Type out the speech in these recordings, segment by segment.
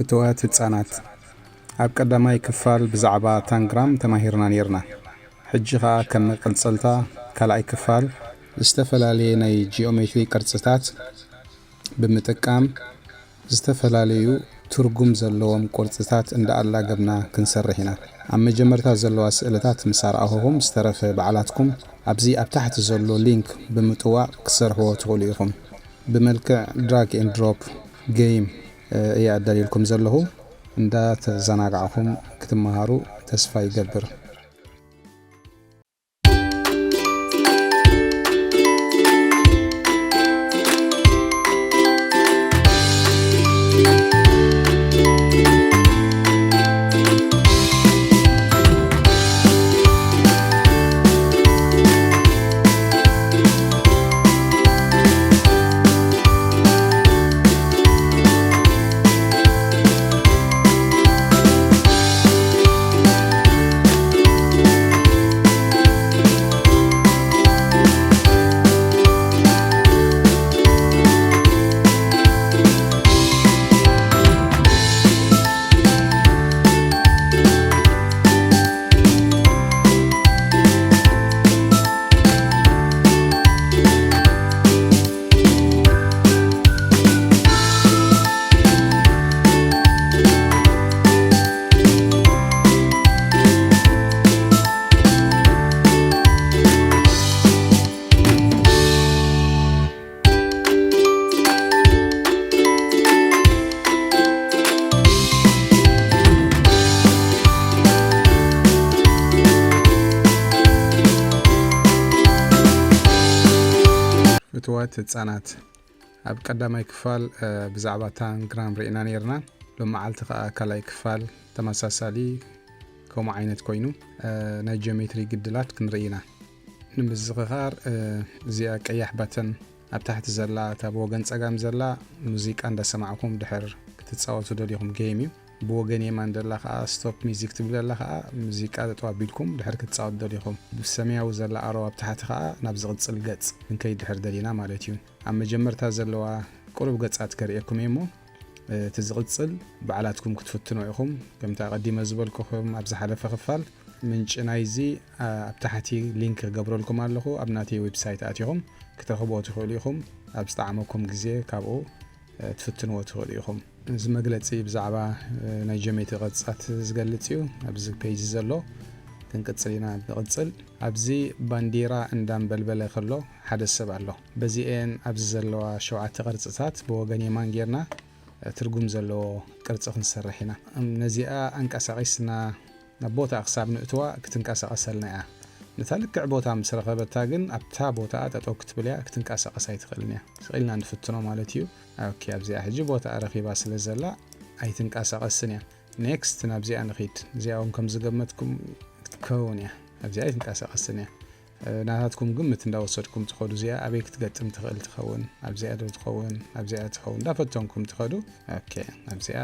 ፍትዋት ህጻናት፣ ኣብ ቀዳማይ ክፋል ብዛዕባ ታንግራም ተማሂርና ነይርና። ሕጂ ኸኣ ከም መቐጸልታ ካልኣይ ክፋል ዝተፈላለየ ናይ ጂኦሜትሪ ቅርጽታት ብምጥቃም ዝተፈላለዩ ትርጉም ዘለዎም ቅርጽታት እንዳኣላገብና ክንሰርሕ ኢና። ኣብ መጀመርታ ዘለዋ ስእልታት ምስ ኣርኣኹኹም ዝተረፈ ባዕላትኩም ኣብዚ ኣብ ታሕቲ ዘሎ ሊንክ ብምጥዋቕ ክትሰርሕዎ ትኽእሉ ኢኹም። ብመልክዕ ድራግ ኤንድ ድሮፕ ጌም እየ ኣዳልየልኩም ዘለኹ። እንዳተዘናጋዕኹም ክትመሃሩ ተስፋ ይገብር። ፍትዋት ህጻናት፣ ኣብ ቀዳማይ ክፋል ብዛዕባ ታንግራም ርኢና ነይርና። ሎም መዓልቲ ከኣ ካልኣይ ክፋል ተመሳሳሊ ከምኡ ዓይነት ኮይኑ ናይ ጂኦሜትሪ ግድላት ክንርኢ ኢና። ንምዝኽኻር፣ እዚኣ ቀያሕ ባተን ኣብ ታሕቲ ዘላ፣ እታ ብወገን ጸጋም ዘላ፣ ሙዚቃ እንዳሰማዕኩም ድሕር ክትጻወቱ ደሊኹም ጌም እዩ። ብወገን የማን ዘላ ከኣ ስቶፕ ሚዚክ ትብል ዘላ ከኣ ሙዚቃ ጠጠው ኣቢልኩም ድሕር ክትጻወቱ ደሊኹም። ብሰማያዊ ዘላ ኣሮ ኣብ ታሕቲ ከኣ ናብ ዝቕጽል ገጽ ክንከይድ ድሕር ደሊና ማለት እዩ። ኣብ መጀመርታ ዘለዋ ቁሩብ ገጻት ከርእየኩም እየ እሞ፣ እቲ ዝቕጽል ባዕላትኩም ክትፍትኖ ኢኹም። ከምቲ ኣቐዲመ ዝበልኩኹም ኣብ ዝሓለፈ ክፋል፣ ምንጪ ናይዚ ኣብ ታሕቲ ሊንክ ክገብረልኩም ኣለኹ። ኣብ ናተይ ዌብሳይት ኣቲኹም ክትረኽብዎ ትኽእሉ ኢኹም። ኣብ ዝጠዓመኩም ግዜ ካብኡ ትፍትንዎ ትኽእሉ ኢኹም። እዚ መግለጺ ብዛዕባ ናይ ጂኦሜትሪ ቅርጽታት ዝገልጽ እዩ። ኣብዚ ፔጅ ዘሎ ክንቅጽል ኢና። ንቕጽል። ኣብዚ ባንዲራ እንዳንበልበለ ከሎ ሓደ ሰብ ኣሎ። በዚኤን ኣብዚ ዘለዋ ሸውዓተ ቅርጽታት ብወገን የማን ጌርና ትርጉም ዘለዎ ቅርጺ ክንሰርሕ ኢና። ነዚኣ ኣንቀሳቒስና ናብ ቦታ ክሳብ ንእትዋ ክትንቀሳቐሰልና እያ። ነታ ልክዕ ቦታ ምስ ረኸበታ ግን ኣብታ ቦታኣ ጠጠው ክትብል እያ፣ ክትንቀሳቐስ ኣይትኽእልን እያ። ስቕ ኢልና ንፍትኖ ማለት እዩ። ኦኬ፣ ኣብዚኣ ሕጂ ቦታኣ ረኺባ ስለ ዘላ ኣይትንቀሳቐስን እያ። ኔክስት፣ ናብዚኣ ንኺድ። እዚኣ እውን ከም ዝገመትኩም ክትከውን እያ። ኣብዚኣ ኣይትንቀሳቐስን እያ። ናታትኩም ግምት እንዳወሰድኩም ትኸዱ። እዚኣ ኣበይ ክትገጥም ትኽእል ትኸውን፣ ኣብዚኣ ዶ ትኸውን፣ ኣብዚኣ ትኸውን፣ እንዳፈተንኩም ትኸዱ። ኦኬ፣ ኣብዚኣ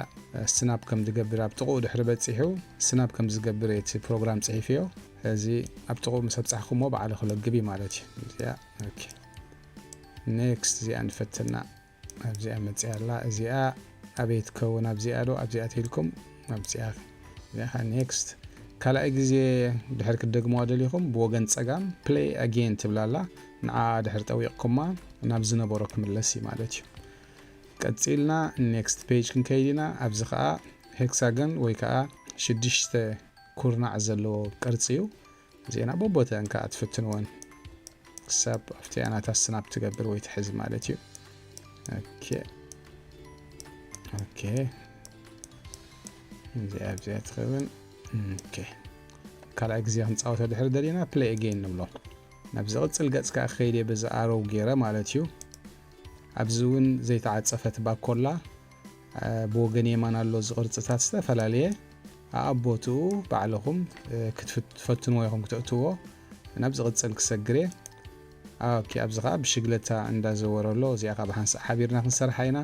ስናፕ ከም ዝገብር ኣብ ጥቕኡ ድሕሪ በጺሑ ስናፕ ከም ዝገብር እቲ ፕሮግራም ጽሒፍዮ። እዚ ኣብ ጥቕኡ ምስ ኣብጻሕኩሞ ባዕሉ ክለግብ እዩ ማለት እዩ። እዚኣ ኦኬ፣ ኔክስት እዚኣ ንፈትና። ኣብዚኣ መጽያ ኣላ። እዚኣ ኣበይ ትከውን? ኣብዚኣ ዶ ኣብዚኣ ተኢልኩም? ኣብዚኣ። እዚኣ ኔክስት። ካልኣይ ግዜ ድሕር ክትደግምዋ ደሊኹም ብወገን ጸጋም ፕሌይ ኣጌን ትብል ኣላ። ንዓ ድሕር ጠዊቕኩማ ናብ ዝነበሮ ክምለስ እዩ ማለት እዩ። ቀጺልና ኔክስት ፔጅ ክንከይድ ኢና። ኣብዚ ኸኣ ሄክሳገን ወይ ከኣ ሽዱሽተ ኩርናዕ ዘለዎ ቅርጺ እዩ። እዚኤን ኣብ ቦቦተአን ከኣ ትፍትንወን ክሳብ ኣብቲ ኣናታ ስናፕ ትገብር ወይ ትሕዝ ማለት እዩ። ኦኬ። ኦኬ። እዚኣ ኣብዚኣ ትኸውን። ኦኬ። ካልኣይ ግዜ ክንጻወቶ ድሕሪ ደሊና ፕሌይ ኣጌን ንብሎ። ናብ ዝቕጽል ገጽ ከኣ ክኸይድ እየ በዚ ኣሮው ገይረ ማለት እዩ። ኣብዚ እውን ዘይተዓጸፈት ባኮላ፣ እ፣ ብወገን የማን ኣሎ። እዚ ቅርጽታት ዝተፈላለየ ኣኣቦትኡ ባዕልኹም፣ እ፣ ክትፍት-፣ ትፈትንዎ ኢኹም ክተእትዎ። ናብ ዝቕጽል ክሰግር እየ። ኦኬ፣ ኣብዚ ኸኣ ብሽግለታ እንዳዘወረ ኣሎ። እዚኣ ኸኣ ብሓንሳእ ሓቢርና ክንሰርሓ ኢና።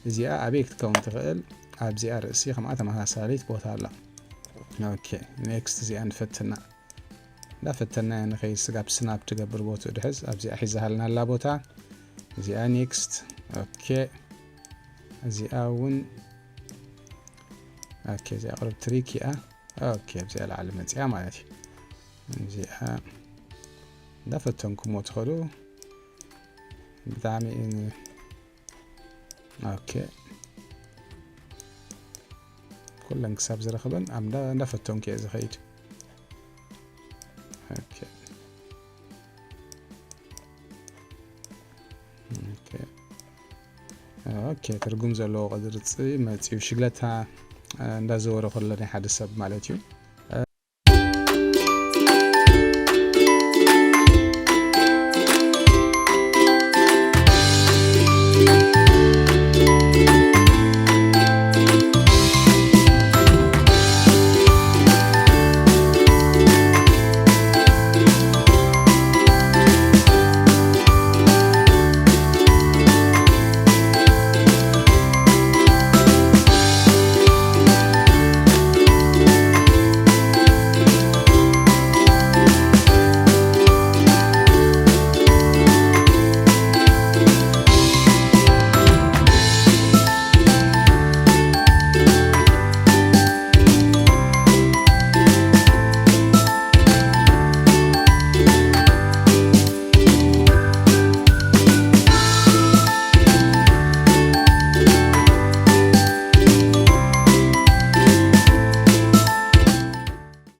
እዚኣ ኣበይ ክትከውን ትኽእል? ኣብዚኣ ርእሲ ከምኣ ተመሳሳሊት ቦታ ኣላ። ኦኬ፣ ኔክስት እዚኣ ንፈትና። እንዳፈተና እያ ንኸይድ። ስጋብ ስናፕ ትገብር ቦትኡ ድሕዝ ኣብዚኣ ሒዛሃልና ኣላ ቦታ። እዚኣ ኔክስት። ኦኬ። እዚኣ እውን ኦኬ፣ እዚኣ ቅርብ ትሪክ እያ። ኦኬ፣ ኣብዚኣ ላዕሊ መፅያ ማለት እዩ። እዚኣ እንዳፈተንኩሞ ትኸዱ። ብጣዕሚ ን-፣ ኦኬ፣ ኩለን ክሳብ ዝረኽበን ኣብ እንዳ-፣ እንዳፈተንኩ እየ ዝኸይድ። ኦኬ። ኦኬ። ኦኬ፣ ትርጉም ዘለዎ ቅርጺ መጺኡ፣ ሽግለታ፣ እ፣ እንዳዘወረ ከሎ ናይ ሓደ ሰብ ማለት እዩ።